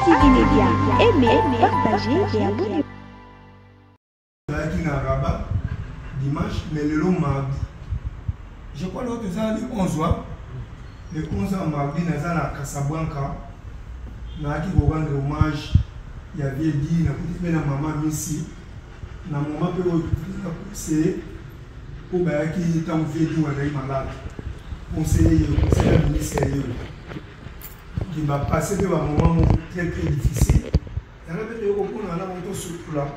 HTV Media. Aimez, partagez et abonnez-vous. Nazalaki na Rabat dimanche, mais lelo mardi. Je crois lelo toza le 11 wa. Le 11 ya mardi naza na Casablanca. Nayaki ko rendre hommage ya vieux Guy, nakuti mpe na mama Misi. Na moment mpe oyo toza conseiller mpo bayaki ntango vieux Guy azali malade. Conseiller ye, conseiller ya ministre ye. Qui va passer mpe ba moment moko très très difficile. Yango mpe toyei kokuna na bango tosukola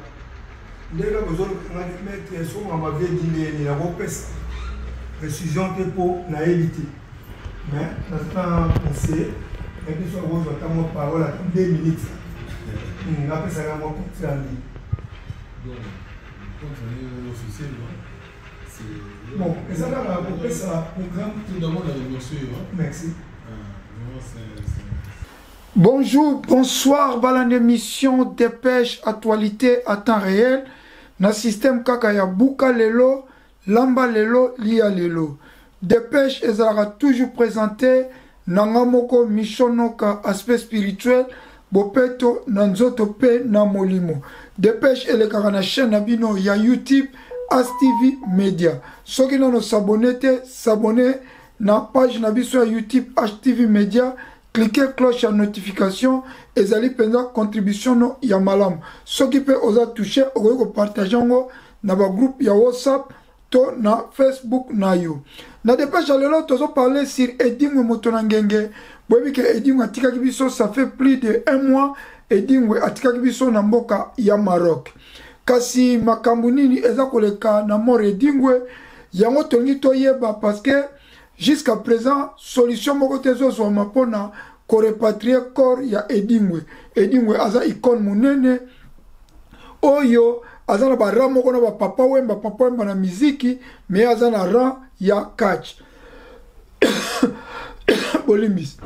ndenge kaka ozolukanga maître so makambo avie dindeni nakopesa précision te mpo nayebi te mais naza na conseiller na biso akozwa ata mwa parole ata 2 minutes napesaka mwa compte rendu. Bon, eza kaka kopesa programme. Tout d'abord, na remercier yo. Merci. Vraiment, c'est Bonjour, bonsoir, balande émission Dépêche, actualité à temps réel. Na système kaka ya buka lelo, lamba lelo, lia lelo. Dépêche ezalaka toujours présenté na nga moko Michonoka, aspect spirituel, bopeto na nzoto pe na molimo. Dépêche elekaka na chaîne na bino ya YouTube ASTV Media. Soki nano s'abonner te, s'abonner na page na biso ya YouTube HTV Media. Cliquez cloche ya notification, ezali mpenza contribution no ya malamu. Soki mpe oza touché, okoki kopartage yango na ba groupe ya WhatsApp to na Facebook na yo. Na dépêche ya lelo tozo parler sur Edingwe moto na ngenge. Boyebi ke Edingwe atikaki biso, ça fait plus de un mois Edingwe atikaki biso na mboka ya Maroc. Kasi makambo nini eza koleka na mort Edingwe, yango tolingi toyeba parce que jusqu'à présent solution moko te ezozwama mpona korepatrier corps ya Edingwe. Edingwe aza icône monene oyo aza na ba rang moko na ba Papa Wemba, Papa Wemba na miziki, mais aza na rang ya catch. Bolimbisi.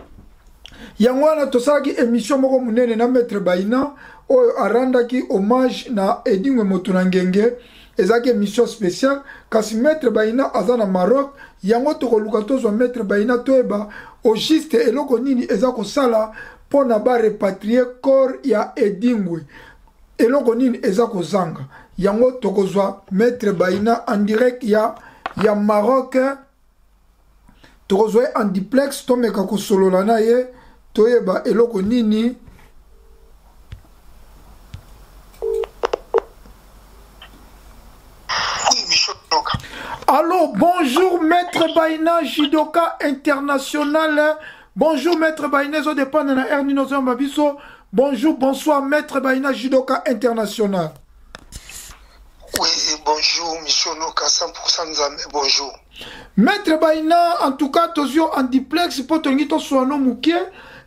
Yango wana tosalaki émission moko monene na Maître Baina oyo arandaki hommage na Edingwe moto na ngenge. Ezalaki émission spéciale, kasi Maître Baina aza na Maroc. Yango tokoluka tozwa Maître Baina toyeba au juste eloko nini eza kosala mpona ba repatrier corps ya Edingwe. Eloko nini eza kozanga. Yango tokozwa Maître Baina en direct ya Maroc. Tokozwa ye en duplex, tomeka kosolola na ye toyeba eloko nini. Allô, bonjour Maître Baina, judoka international. Bonjour Maître Baina, zo dépendre na R Nino Zamba biso. Bonjour, bonsoir Maître Baina, judoka international. Oui, bonjour Monsieur Noka, 100% Nzambe, bonjour. Maître Baina, en tout cas, tozio en duplex pour tongi to soano mukie.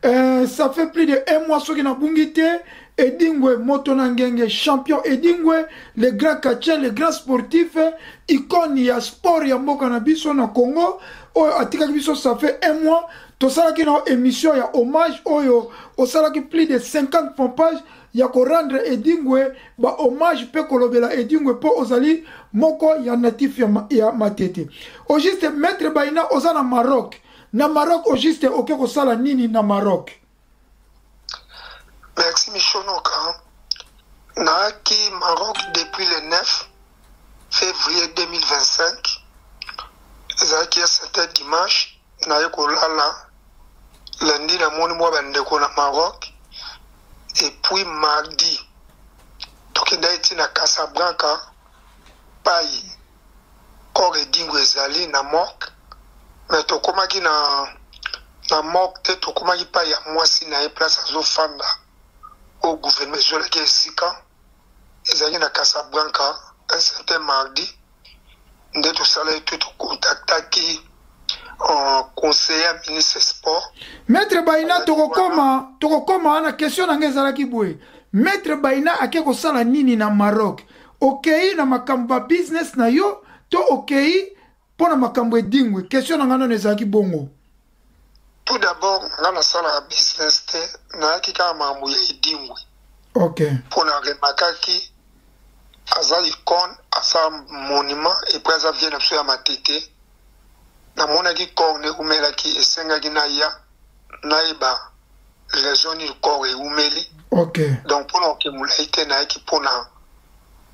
Ça fait plus de un mois soki na bungite. Edingwe moto na ngenge champion Edingwe, le grand catcheur, le grand sportif, icône ya sport ya mboka na biso na Congo. Oyo atikaki biso ça fait un mois. Tosalaki na émission ya hommage oyo osalaki plus de 50 pompages ya ko rendre Edingwe ba hommage pe kolobela Edingwe po ozali moko ya natif ya Matete. Au juste Maître Baina oza na Maroc. Na Maroc au juste oke kosala nini na Maroc? Merci Michonoka. Naaki Maroc depuis le 9 février 2025. Ezalaki ya certain dimanche naye kolala lundi namoni mwa bandeko na Maroc et puis mardi tokendaki ti na Casablanca pai corps Edingwe ezali na morgue, mais tokomaki na morgue te, tokomaki pai ya mwasi na ye place azofanda au gouvernement ezolaki esika ezalaki na Casablanca un certain mardi nde tosalaki to tokontaktaki en conseiller ministre sport. Maître Baina, tokokoma wana question na ngai ezalaki boye. Maître Baina ake kosala nini na Maroc? Okei na makambo ba business na yo to okei mpona makambo Edingwe? Question na ngai nano ezalaki bongo. Tout d'abord, nga nasalaka business te, nayaki kaka makambo ya Edingwe. Mpona remarkaki aza icône, aza monument et puis aza vieux na biso ya Matete. Namonaki corps nde eumelaki, esengaki naya nayeba. Raison nini corps ewumeli? Ok. Donc mpona oke molai te, nayaki mpona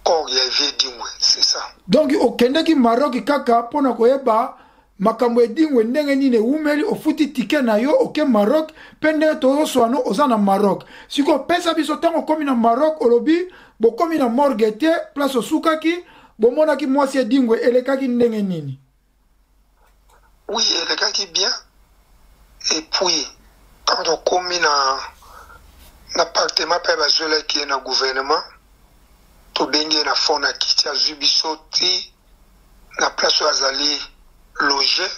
corps ya Vieux Edingwe, c'est ça. Donc okendeki Maroc kaka mpona koyeba makambo Edingwe ndenge nini ewumeli. Ofuti ticket na yo, oke Maroc, mpe ndenge tozoswano oza na Maroc sikoyo. Opesa biso, ntango okomi na Maroc, olobi bokomi na morgue te, place osukaki, bomonaki mwasi Edingwe, elekaki ndenge nini? Oui, elekaki bien. Et puis quand okomi na appartement mpe bazwelaki ye na gouvernement, tobengi ye na phone, akiti, azwi biso ti na place oyo azali loge,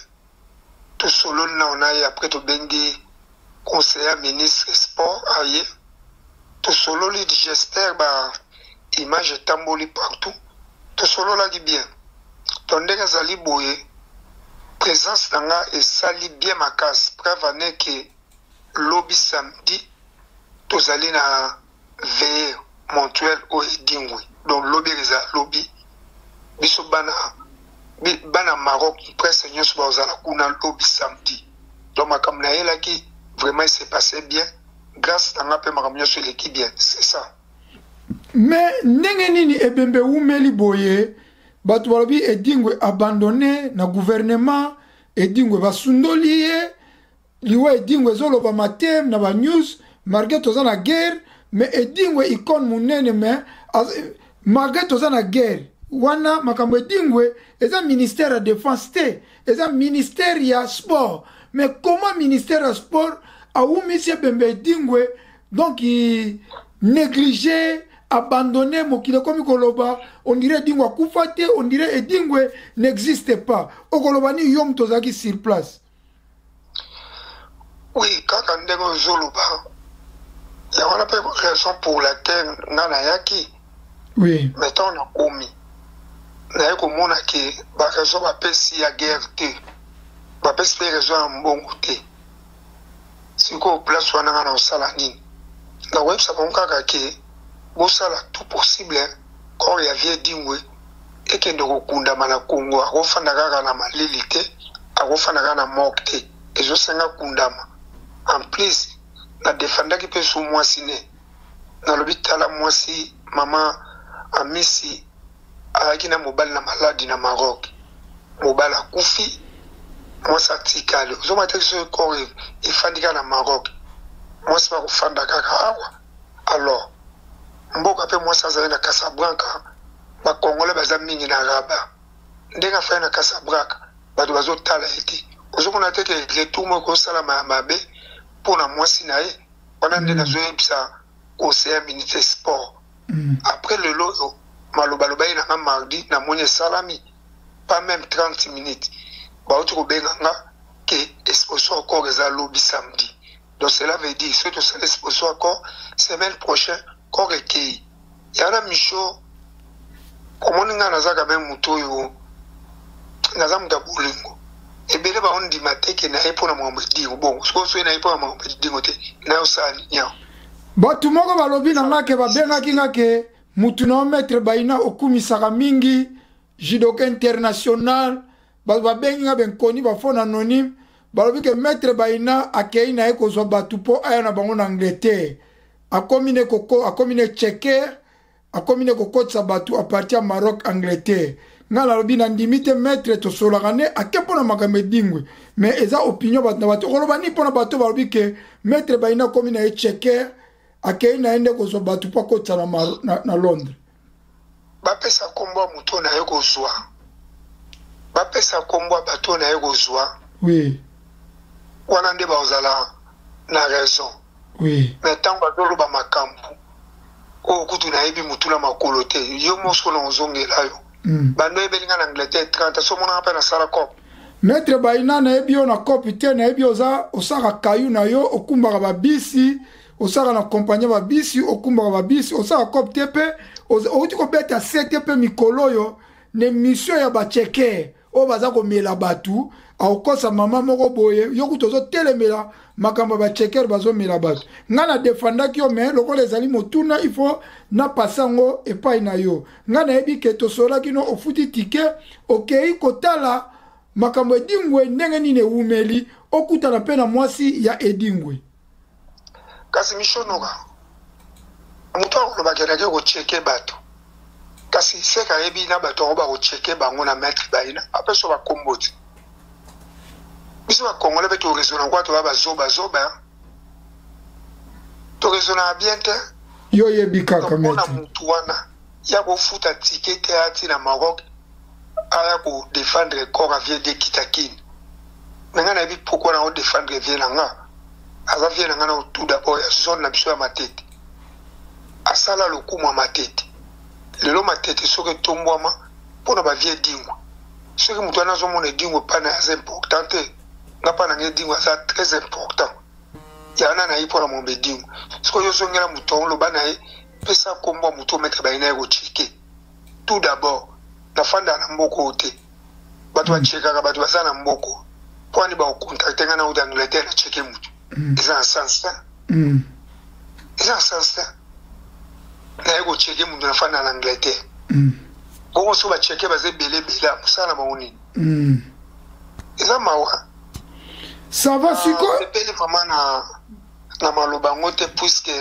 tosololi nao na ye. Après tobengi conseiller ministre sport, aye, tosololi. J'espère ba image etamboli partout. Tosololaki bien. To ndenge azali boye, présence na nga esali bien makasi. Preuve ane ke lobi samedi tozali na veillée mortuaire oyo Edingwe. Donc lobi eza lobi, biso bana Maroc, presse nyonso bazala kuna lobi samedi. Donc makambo nayelaki vraiment ese passé bien grâce na nga, mpe makambo nyonso eleki bien, c'est ça. Mais ndenge nini ebembe ewumeli boye? Bato balobi Edingwe abandonné na gouvernement, Edingwe basundoli ye, liwa Edingwe ezolobama te na banews malgré toza na guerre. Mais Edingwe icône monene, mais malgré toza na guerre wana, makambo Edingwe eza ministère ya défense te, eza ministère ya sport. Mais comment ministère ya sport awumisi ebembe Edingwe, donc négligé, abandonné? Mokili ekomi koloba on dirait Edingwe akufa te, on dirait Edingwe n'existe pas. Okoloba nini, yo moto ozalaki sur place? Oui, kaka ndenge ozoloba yango wana mpe raison pour laquelle nga nayaki. Mais ntango nakomi, naye komona ke baraison bapesi ya guerre te, bapesi mpe raison ya mbongo te. Sikoyo place wana nga na kosala nini? Nakoyebisa bango kaka ke bosala tout possible, corps ya vieux Edingwe ekende kokundama na Congo. Akofanda kaka na malili te, akofanda kaka na morgue te, ezosenga kundama. En plus nadefandaki mpe su mwasi ne, nalobi tala, mwasi mama Amisi azalaki na mobali na maladi na Maroc, mobali akufi, mwasi atikali. Ozomona te soki corps efandi kaka na Maroc, mwasi bakofanda kaka awa. Alors mboka mpe mwasi azali na Casablanca, bacongolais baza mingi na Rabat. Ndenge afandi na Casablanca, bato bazotala ye te. Ozomona te ke retour moko ekosalama ya mabe mpona mwasi na ye wana? Nde nazoyebisa conseiller ministre sport. Après lelo oyo maloba loba ye nanga mardi, namoni esalami pas même 30 minutes, bauti kobenga nga ke exposition encore eza lobi samedi. Donc cela veut dire soki tosala exposition encore semaine prochaine, corps ekei. Yana micho, omoni ngai naza quand même moto oyo, naza moto ya bolingo. Ebele baondima te ke naye mpona makambo Edingwe. Bon, soki soki naye mpona makambo Edingwe te, naye osala nini awa? Bato moko balobi na nga ke babengaki nga ke mutu na maître Bayina okumisaka mingi, judoka international. Bato babengi nga benkoni, bafone anonyme, balobi ke maître Bayina akei na ye kozwa bato mpo aya na bango na Angleterre. Akomi ne koko, akomi ne checker, akomi ne kokotisa bato à partir ya Maroc, Angleterre. Ngai nalobi nandimi te. Maître tosolaka ne ake mpo na makambo Edingwe, mais eza opinion bato na bato. Okoloba nini mpo na bato balobi ke maître Bayina akomi na ye checker, akei na ye nde kozwa bato mpo akotisa na Londres? Bapesa nkombo ya moto na ye kozwa, bapesa nkombo ya bato na ye kozwa. Wana nde bazala na raison. Mais ntango bazoloba makambo oyo, kutu nayebi motu na makolo te. Yo mosiko na ozongela yo. Bando oyebeli nga na Angleterre 30, so omonanga mpe nasala cop. Maître Bayina, nayebi yo na cope te. Nayebi oza osaka kayu na yo, okumbaka babisi, osaka na kompagnie babisi, okumbaka babisi, osaka cope te. Mpe outi kobeta sete mpe mikolo oyo na émission ya bachecker oyo baza komela bato, akokosa mama moko boye. Yo kutu ozotelemela makambo ya bachecker bazomela bato. Ngai na defandaki yo, mais lokola ezali motuna, il faut napasa yango epai na yo. Ngai nayebi ke tosololaki no, ofuti ticket, okei kotala makambo Edingwe ndenge nini ewumeli, okutana mpe na mwasi ya Edingwe. Kasi Mishonoka, moto akoloba akendaki kocheke bato, kasi seke ayebi na bato yango bakocheke bango na maître Bayina apesa bakombo te. Biso bakongole mpe toraisonna kwa toya bazoba zoba, toraisonnaka bien te. Yo oyebi kaka mpona motu wana ya kofuta ticket te ati na Maroc aya kodefendre corps ya vieux de Kitakine. Me ngai nayebi pourquoi na odefendre vieux na nga. Aza vieux na nga na tout d'abord ya zone na biso ya Matete. Asala lokumu ya Matete. Lelo Matete soki etombwama mpona ba vieux Edingwe. Soki moto wana azomona Edingwe mpa na ye aza important te, nga mpa na ngai Edingwe aza très important. Ya wana na ye mpona mombe Edingwe. Soki oyo ozongela moto yango loba na ye, pesa kombo ya moto ometre baye na ye kocheke. Tout d'abord, nafandaka na mboka oyo te. Bato bachekaka bato baza na mboka. Mpo wani bakocontacte ngai na uta Angleterre na cheke moto. Eza na sens te. Eza na sens te. Naye kocheke moto nafanda na Angleterre. Bongo soki bacheke baza ebele ebele, mosala na bango nini? Eza mawa. Ça va sikoyo? Sepeli vraiment na maloba yango te, puisque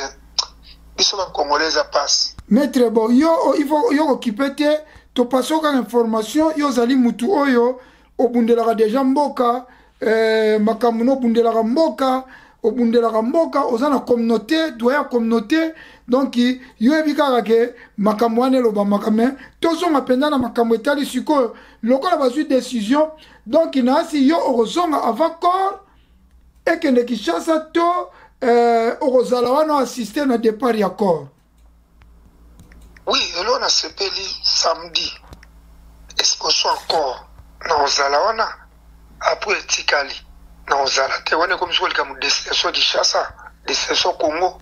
biso bakongolais eza pasi. Maître, bon, yo il faut yo kokipe te, topasi kaka information. Yo ozali mutu oyo obundelaka deja mboka, makambo no obundelaka mboka, obundelaka mboka, oza na communauté, doyen ya communauté, donc yo yebi kaka ke makambo wana elobamaka. Me tozonga mpenza na makambo etali sikoyo lokola bazwi décision, donc naasi yo okozonga avant corps ekende Kinshasa to okozala wana assister na départ ya corps? Oui, eloko nasepeli, samedi exposition encore na kozala wana. Après etikali na kozala te wana ekomi soki likambo destination Kinshasa, destination Congo.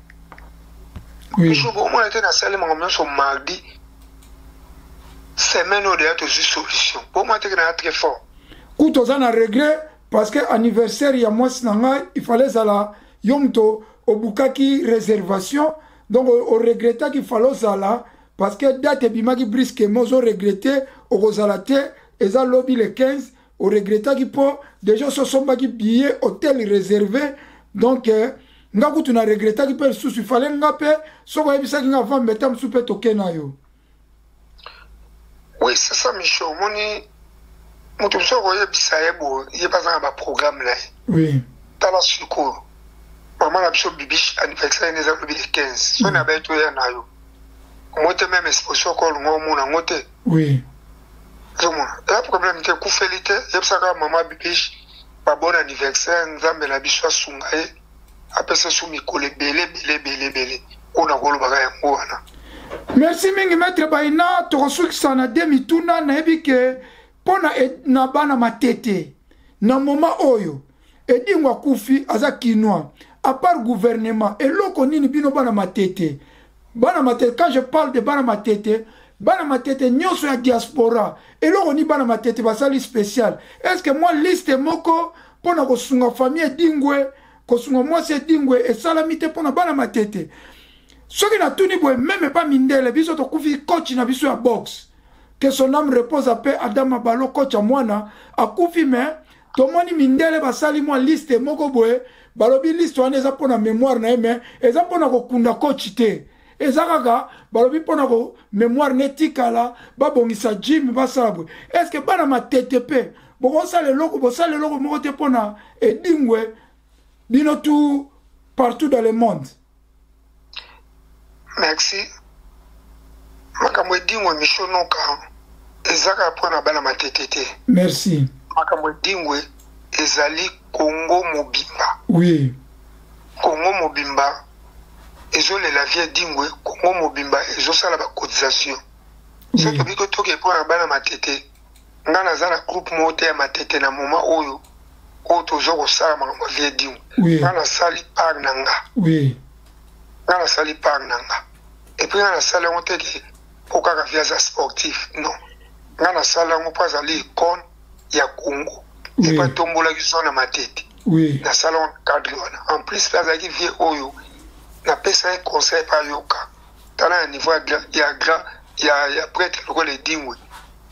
Biso bomona te nasali makambo nyonso mardi semaine oyo deya tozwi solution. Bomona teke naya très fort. Kutu oza na regret parce que anniversaire ya mwasi na ngai, il fallait ezala yo moto obukaki réservation, donc oregretaki, fallait ozala parce que date ebimaki brusquement. Ozoregrete okozala te, eza lobi le 15. Oregretaki mpo déjà oso osombaki billet, hôtel réservé, donc nga kutu na regretaki mpe lisusu. Ifale nga mpe soki oyebisaki nga avant, mbeta mosusu mpe toke na yo. Oui, c'est ça, Micho. Omoni moto mosusu akoyebisa ye boye, ye mpe aza na baprogramme na ye. Tala sikoyo mama na biso Bibish, anniversaire ene eza lobi le 15. So na baye toya na yo omoi te, même exposition ko olingo omona yango te. Ozomona eza problème te, ekufeli te. Yebisaka mama Bibish ba bon anniversaire, Nzambe na biso asunga ye, apesa so mikolo ebele ebele ebele ebele. Oyo nakolobaka yango wana. Merci mingi, maître Baina. Tokosukisa na de mituna. Nayebi ke mpo na bana Matete na moma oyo Edingo akufi, aza kinois, à part gouvernement, eloko nini bino bana Matete, bana Matete, quand je parle de bana Matete, bana Matete nyonso ya diaspora, eloko nini bana Matete basali spécial? Est ce que mwa liste moko mpo na kosunga famille Edingwe, kosunga mwasi Edingwe esalami te mpo na bana Matete? Soki natuni boye, meme pa mindele, biso tokufi coach na biso ya boxe, que son âme repose en paix, Adama Balo, coach ya mwana akufi, mais tomoni mindele basali mwa liste moko boye, balobi liste wana eza mpona mémoire na ye, mais eza mpona kokunda coach te. Eza kaka balobi mpona ko mémoire netikala, babongisa gym, basala boye. Est ce que bana Matete mpe bokosala eloko, bosala eloko moko te mpona Edingwe, bino tout partout dans le monde? Merci. Makambo Edingwe, Mishonoka, eza kaka mpona bana Matete te. Merci. Makambo Edingwe ezali Kongo mobimba. Kongo mobimba ezolela vieux Edingwe, Kongo mobimba ezosala bacotisation. So tobiki toke mpona bana Matete, nga naza na groupe moko te ya Matete na moment oyo oyo toza kosala makambo ya vieux Edingwe. Nga nasali part na nga. Nga nasali part na nga, et puis nga nasali yango te ke mpo kaka vieux aza sportif, non. Nga nasali yango mpo azali icône ya Congo, et puis atombolaki zone ya Matete. Nasala yango na cadre wana. En plus mpe azalaki vieux oyo napesa ye conseil mpe ayoka. Tala na niveau ya grand ya prêtre lokola Edingwe,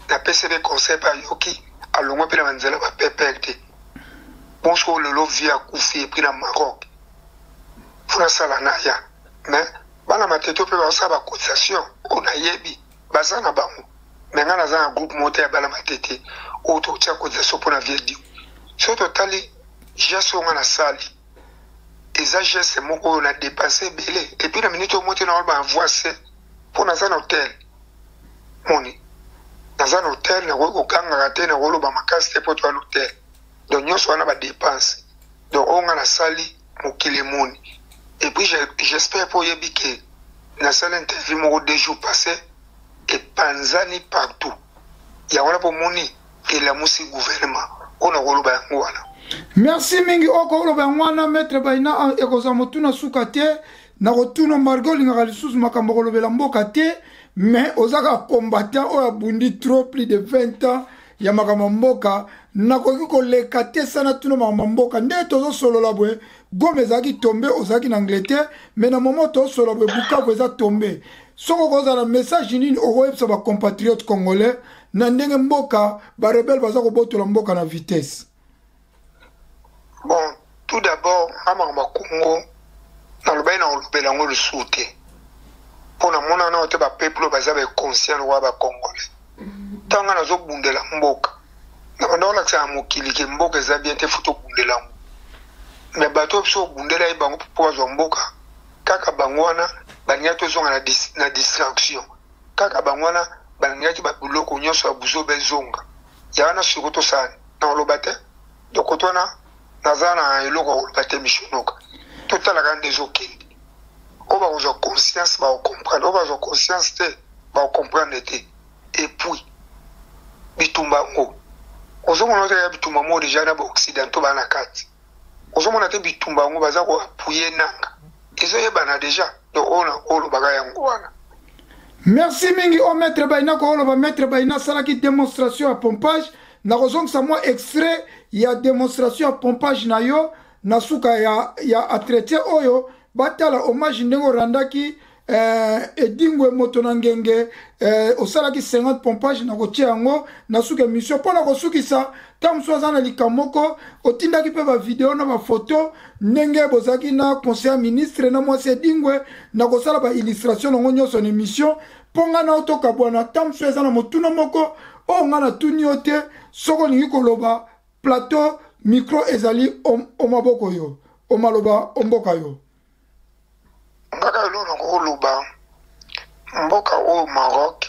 napesa ye mpe conseil mpe ayoki, alongwe mpe na banzela bapepere te. Bonso lelo vieux akufi, et puis na Maroc funa. Nasala naya. Mais bana Matete mpe bazosala ba cotisation oyo nayebi baza na bango. Mais ngai naza na groupe moko te ya bana Matete oyo tokotia cotisation mpo na vieux Edingwe. Soki totali geste oyo ngai nasali, eza geste moko oyo na depense ebele. Et puis na minute oyo moko te naoloba na voix se mpo naza na hotel. Moni naza na hotel, nakoki kokangaka te, nakoloba makasi te mpo toza na hotel. Donc nyonso wana ba depense. Donc oyo ngai nasali mokili emoni. Et puis j'espère mpo oyebi ke nasali interview moko 2 jours passé epanzani partout. Yango wana mpo omoni elamusi gouvernement oyo nakoloba yango wana. Merci mingi oko oloba yango wana maître Bayina, ekozala motuna suka te nakotuna malgré olingaka lisusu makambo kolobela mboka te, mais oza kaka combattant oyo abundi trop plus de 20 ans ya makambo ya mboka. Nakoki koleka te sana tuna makambo ya mboka. Ndenge tozosolola boye, Goma ezalaki tombe, ozalaki na Angleterre, mais na moment tozosolola boye Bukavu eza tombe. Soki okozala message nini okoyebisa ba compatriotes congolais na ndenge mboka ba rebelle baza kobotola mboka na vitesse? Bon, tout d'abord nga makambo ya Congo nalobaki na kolobela yango lisusu te, mpo namona nao te ba peuple oyo baza ba conscient lokola ba congolais. Ntango nga nazobundela mboka, na banda kolakisa na mokili ke mboka eza bien te, faut tobundela yango. Mais bato oyo biso obundela ye bango mpo bazwa mboka, kaka bango wana balingaki tozonga na distraction, kaka bango wana balingaki ba biloko nyonso ya buzoba ezonga. Ya wana siko tosala na koloba te. Donc koto wana naza na eloko ya koloba te. Mishonoka totalaka nde ezokende. Oyo bakozwa conscience bakocomprendre, oyo bazwa conscience te bakocomprendre te. Et puis bitumba yango ozomona te ya bitumba moko deja na baoccidentaux baa na kati, ozomona te bitumba yango baza koappuye nanga, ezoyebana deja. Donc oyo na olobaka yango wana. Merci mingi o maître Bayina. Kooloba maître Bayina asalaki démonstration ya pompage, nakozongisa mwa extrait ya démonstration ya pompage na yo na suka ya entretien oyo, batala hommage ndenge orandaki Edingwe moto na ngenge, osalaki 50 pompage. Nakotia yango na suka émission mpo na kosukisa. Ntango mosusu aza na likambo moko, otindaki mpe bavideo na bafoto ndenge bozalaki na conseiller ministre na mwasi Edingwe. Nakosala baillustration nango nyonso na émission mpo ngai na otokabwana. Ntango mosusu eza na motuna moko oyo ngai natuni yo te, soki olingi koloba, plateau micro ezali o maboko yo, o maloba o mboka yo. Ngaka eloko nakoloba, mboka oyo Maroc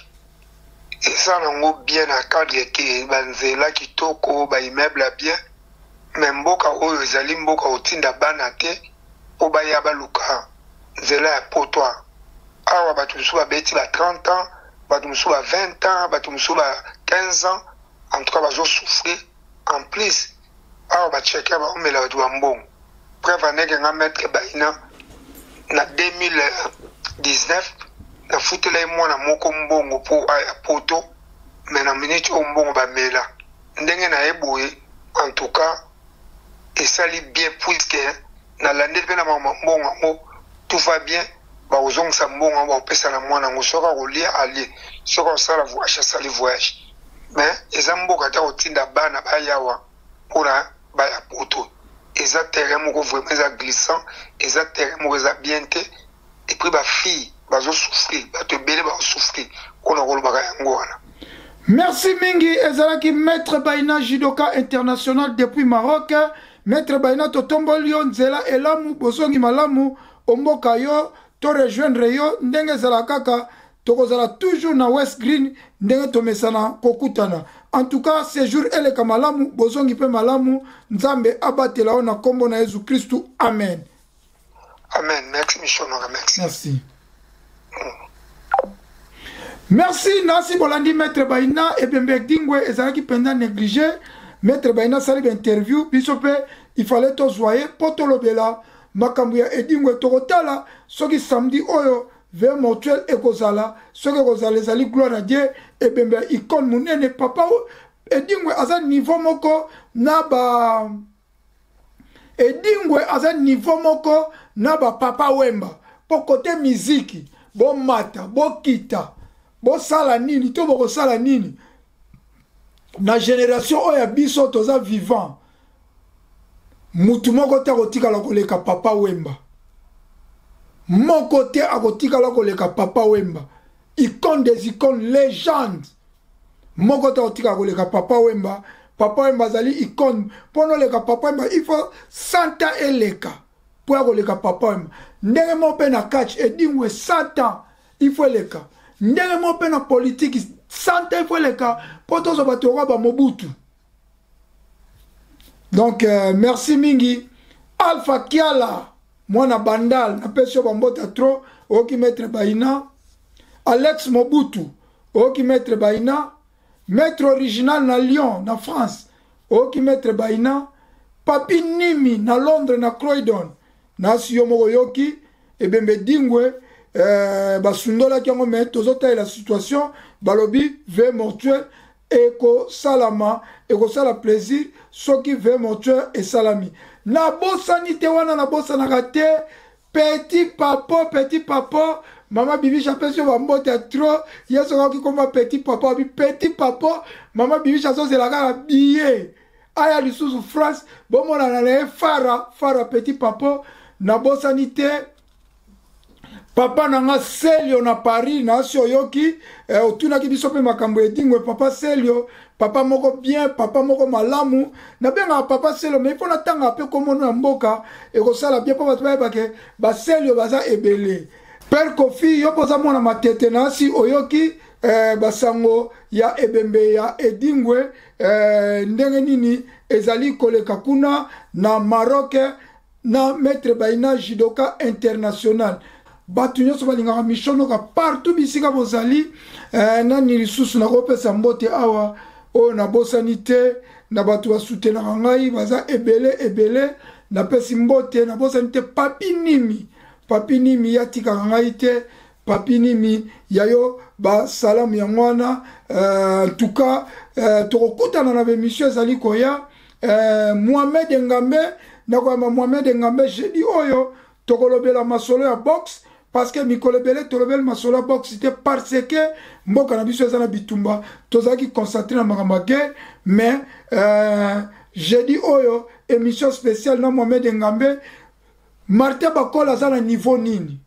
eza nango bien na cadre ke banzela kitoko, ba immeuble ya bien, mais mboka oyo ezali mboka otinda bana te mpo baya baluka nzela ya poto. Awa bato mosusu babeti ba 30 ans, bato mosusu ba 20 ans, bato mosusu ba 15 ans, en tout cas bazosouffrir. En plus awa bacheke baomela bato ba mbongo. Preuve aneke nga maître Bayina na 2019 nafutela ye mwana moko mbongo mpo aya poto, mais na minute oyo mbongo bamela ndenge na ye boye. En tout cas esali bien puisque nalandeli mpe na mama mbongo yango, tout va bien. Bakozongisa mbongo yango, bakopesa na mwana yango, soki akolia alie, soki akosala voyage asali voyage. Mais eza mboka te kotinda bana bayawa mpona baya poto. Eza terrain moko vraiment eza glissant, eza terrain moko eza bien te. Et puis bafille bazosouffrir, bato ebele bazosouffrir mpona kolobaka yango wana. Merci mingi, ezalaki maître Bayina, judoka international depuis Maroc. Maître Bayina, totomboli yo nzela elamu, bozongi malamu omboka yo, to rejoindre yo ndenge ezala kaka, tokozala toujours na West Green ndenge tomesana kokutana. En tout cas séjour eleka malamu, bozongi mpe malamu, Nzambe abatela yo na nkombo na Yesu Kristu, amen. Amen. Merci Michonora, merci. Merci. Merci nasi bolandi maître Bayina. Ebembe Edingwe ezalaki mpenza négligé. Maître Bayina asali bainterview, biso mpe il fallait tozwa ye mpo tolobela makambo ya Edingwe. Tokotala soki samedi oyo veille mortuelle ekozala, soki ekozala ezali gloire à Dieu. Ebembe ya icône monene papa Edingwe aza niveau moko na ba Edingwe, aza niveau moko na ba Papa Wemba mpo kote miziki. Bomata bokita, bosala nini to bokosala nini na génération oyo ya biso toza vivant, mutu moko te akotikala koleka Papa Wemba. Moko te akotikala koleka Papa Wemba. Icône des icônes, légende. Moko te akotikala koleka Papa Wemba. Papa Wemba azali icône. Mpo na oleka Papa Wemba, il faut 100 ans eleka mpo ya koleka Papa Wemba. Ndenge moko mpe na catch, Edingwe 100 ans il faut eleka. Ndenge moko mpe na politique, 100 ans il faut eleka mpo tozwa bato lokola ba Mobutu. Donc merci mingi Alpha Kiala mwana Bandal, napesi yo bambota trop. Oyoki maître Baina Alex Mobutu, oyoki maître Baina, maître original na Lyon na France, oyoki maître Baina Papi Nimi na Londres na Croydon, nasi yo moko oyoki ebembe Dingwe. Basundolaki yango, mais tozotalela situation, balobi veillée mortuaire ekosalama, ekosala plaisir soki veillée mortuaire esalami. Nabosani te wana, nabosanaka te petit papa, petit papa, mama Bibiche apesi yo bambote ya trop. Ye soki akoki koma petit papa, abi petit papa, mama Bibiche azozela kaka billet aya lisusu France, bomonana na ye fara fara petit papa. Nabosani te papa na nga Selio na Paris, nasi oyoki otunaki biso mpe makambo Edingwe. Papa Selio, papa moko bien, papa moko malamu, nabengaka papa Selio, mais mpo natangaka mpe komono ya mboka ekosala bien mpo bato bayebake baselio baza ebele. Père Kofi, yo mpo oza mwana Matete, nasi oyoki basango ya ebembe ya Edingwe, ndenge nini ezali koleka kuna na Maroc na maître Baina judoka international. Bato nyonso balingaka mishonoka partout bisika bozali. Nani lisusu nakopesa mbote awa oyo nabosani te? Na bato basutenaka ngai baza ebele ebele, napesi mbote. Nabosani te Papi Nimi, Papi Nimi yatikaka ngai te. Papi Nimi, yayo basalamu yango wana. En tout cas, tokokutana na bemission ezali koya. Mohamed Ngambe, nakoyamba Mohamed Ngambe jeudi oyo, tokolobela masolo ya boxe, parce que mikolo ebele tolobeli masolo ya boxe te, parce que mboka na biso eza na bitumba, tozalaki concentré na makambo ya guerre. Mais jeudi oyo émission spéciale na Mohamed Ngambe. Martin Bakola aza na niveau nini?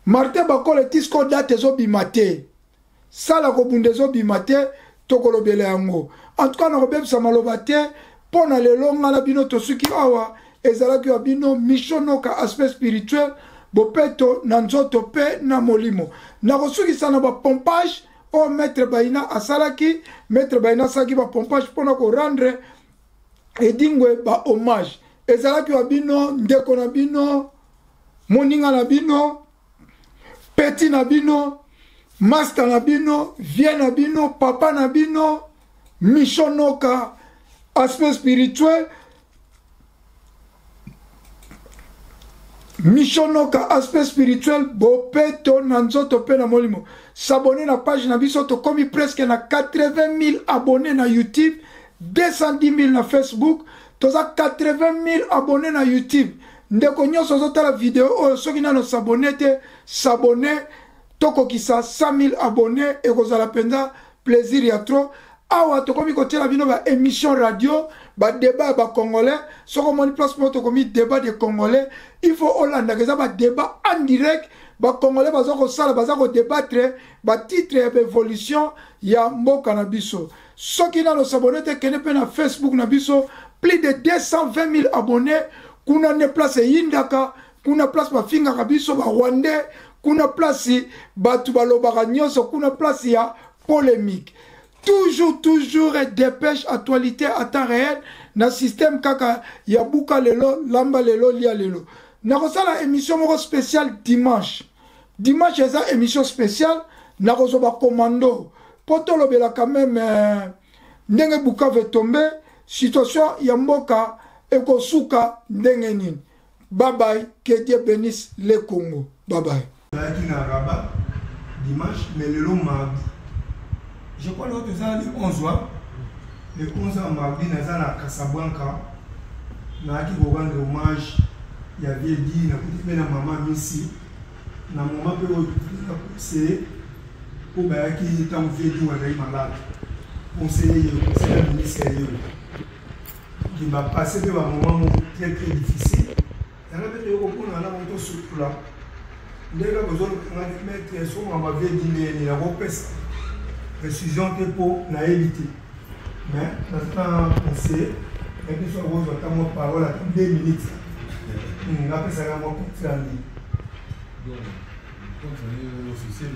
Martin Bakola, etisko date ezobima te, sala kobunda ezobima te, tokolobela yango. En tout cas, nakobebisa maloba te mpo na lelo. Nga na bino tosuki awa. Ezalaki ya bino Mishonoka, aspect spirituel, bopeto na nzoto mpe na molimo. Nakosukisa na bapompage oyo maître Baina asalaki. Maître Baina asalaki bapompage mpona korendre Edingwe ba hommage. Ezalaki ya bino ndeko na bino, moninga na bino, petit na bino, master na bino, vie na bino, papa na bino, Mishonoka, aspect spirituel. Mishonoka, aspect spirituel, bopeto na nzoto mpe na molimo. S'abonner na page na biso, tokomi presque na 80 000 abonnés na YouTube, 210 000 na Facebook. Toza 80 000 abonnés na YouTube. Ndeko nyonso ozotala video oyo, soki nano s'abonner te, s'abonner, tokokisa 100 000 abonnés, ekozala mpenza plaisir ya trop. Awa tokomi kotiela bino baémission radio, badébat ya bacongolais. Soki omoni place moko tokomi débat de Congolais, il faut olandaka, eza badébat en direct, bacongolais baza kosala, baza kodébattre batitre ya baévolution ya mboka na biso. Soki nano s'abonner te, kende mpe na Facebook na biso, plus de 220 000 abonnés. Kuna nde place eyindaka, kuna place bafingaka biso barwandais, kuna place bato balobaka nyonso, kuna place ya polémique. Toujours, toujours dépêche, actualité à temps réel na système kaka ya buka lelo, lamba lelo, lia lelo. Nakosala émission moko spéciale dimanche. Dimanche eza émission spéciale, nakozwa bacommando mpo tolobela quand même ndenge Bukavu etombe, situation ya mboka ekosuka ndenge nini. Bye bye, que Dieu bénisse le Congo. Bye bye. Nazalaki na Rabat dimanche, mais lelo mardi, je crois lelo toza le 11 wa le 11 ya mardi, naza na Casablanca. Nayaki korendre hommage ya vieux Di, nakuti mpe na mama Misi na moma mpe oyo na conseiller mpo bayaki ntango vieux Di azali malade, conseiller ye, conseiller ya ministre ye oyo bapasse mpe bamoment moko très très difficile. Yango mpe toyei kokona na bango tosukula ndenge kaka ozolobanga maître soko makambo avie dindeni nakopesa précision te mpo nayebi te, mais naza na conseiller na biso akozwa ata mwa parole ata 2 minutes napesaka mwa compte rendu. Officiel,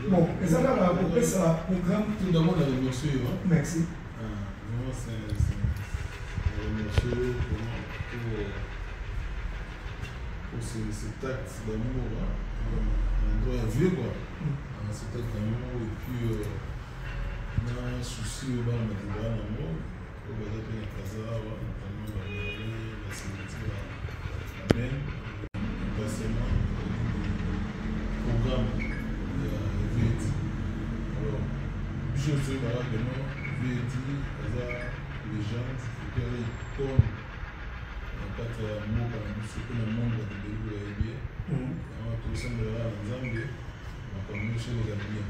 bon, eza kaka kopesa programme. Tout d'abord, na remercier yo. Merci. Vraiment, c'est remercier vraiment pour cet acte d'amour, hein, un droit à vieux, quoi. Cet acte d'amour, et puis na souci oyo bana bato baa nango, oyo baza mpe na Kaza awa, notamment bamari baseleti bamen impatiemment programme ya VED. Alors biso toyebaka que non, VED aza légende et puis aza icône na kati ya mboka na biso mpe na monde. Bato ebele bayebi ye. Yango tosambelaka na Nzambe makambo nyonso eleka bien,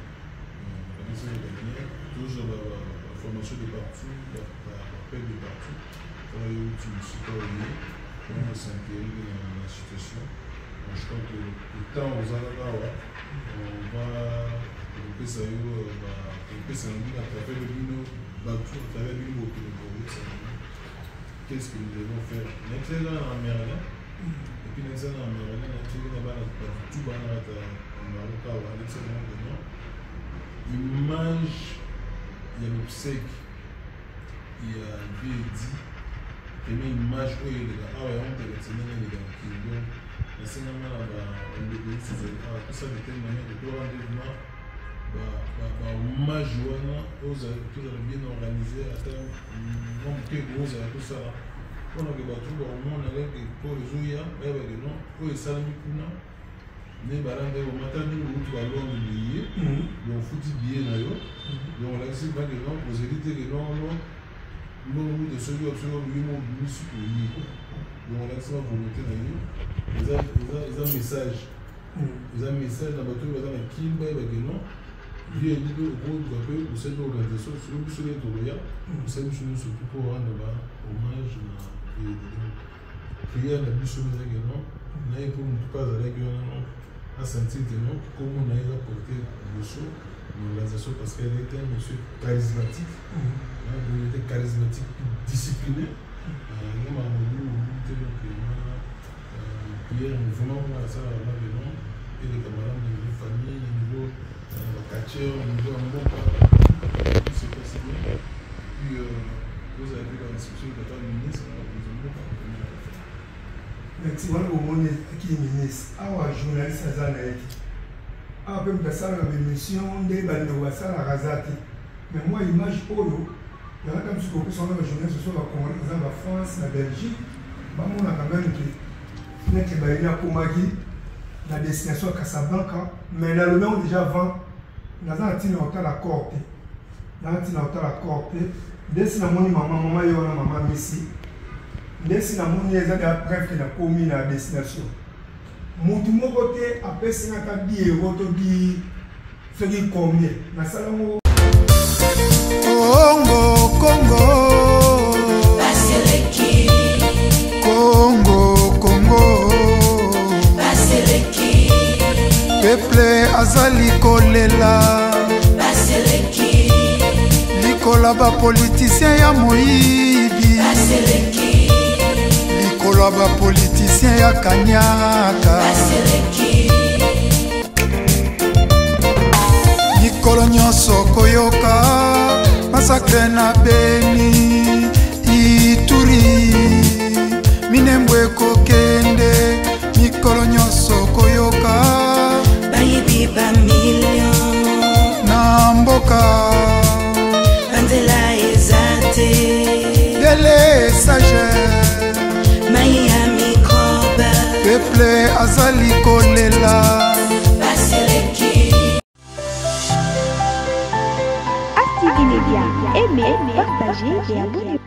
makambo nyonso eleka bien. Toujours baformation de partout, baappel de partout. Oyo euti mosika, oye mpona s'intérer na situation. Donc, je crois que le temps ozalaka awa, on va kopesa yo, kopesa na bino à travers bino bato, à travers bino bokende koyebisa bango qu'est-ce que nous devons faire. Nayebi na Merlin, et puis nayebi na Merlin, nayebi na bana bato bana kata Maroc awa, nayebi bango que non, image ya l'obsèque ya VD, première image oyo eleka awa, yango telekisa ndenge eleka na Kini. Donc nasengama na bandeko nyonso ozali awa, tosala de telle manière que torendre vraiment bahommage wana, tozala bien organisé, ata mwa moke kozala tosala mpona ke bato bakomona kaka corps ezoya, bayebake non, oyo esalami kuna nde balanda yo. Mata ndenge outi balonde billet, donc ofuti billet na yo, donc olakisi bake non, ozeli te ke non, non, mbongo kuta soki soki yo mo obimisi oye. Donc olakisi ma volonté na yo, eza message, eza message na bato oyo baza na Kini, bayebake non, vie edi mpe okoluka mpe osali mpe organisation. Soki biso nde tokoya, osali biso nyonso tu mpo rendre ba hommage na Edi. Donc prière na biso ezaki non, na ye mpo motu mpe azalaki wana, non, asentir que non, kombo na ye eza porte liboso na organisation, parce qu'elle était un monsieur charismatique. Donc il était charismatique, discipliné, nga makambo mobulu te. Donc wana prière vraiment mpona asala vraiment que non, eleka malamu na niveau famille, na niveau baquartier, na niveau ya mboka, tout se passe bien. Et puis ozala mpe bainstruction tata ministre na bakonzi mboka. Merci. Wana bomoni ezalaki ministre awa, journaliste aza na ye te awa, mpe moto asalaka baémission nde bandeko basalaka aza te. Mais mwa image oyo yangaka biso kopesa wana, bajournaliste so bacongolais baza na bafrance, na Belgique, bamonaka même ke nete bayini akomaki na destination ya Casablanca. Mais nalobi yango déjà avant, naza na ntina kotala corps te, naza ntina kotala corps te. Ndesi namoni mama, mama ye wana, mama Misi, ndesi namoni eza deya preuve ke nakomi na destination. Motu moko te apesi nga ata 10 euro to 10 soki combien nasalango. Congo, Congo, Congo, Congo, peuple azali kolela likolo ya bapoliticien ya moyibi, likolo ya bapoliticien ya kanyaka. Mikolo nyonso koyoka massacre na Beni, Ituri, Minembwe ekokende. Mikolo nyonso koyoka bayibi bamillion na mboka, banzela eza te, délestage, mai ya microbe, peuple azali kolela. Baseleki. ASTV Média. Aimez, partagez et abonnez-vous.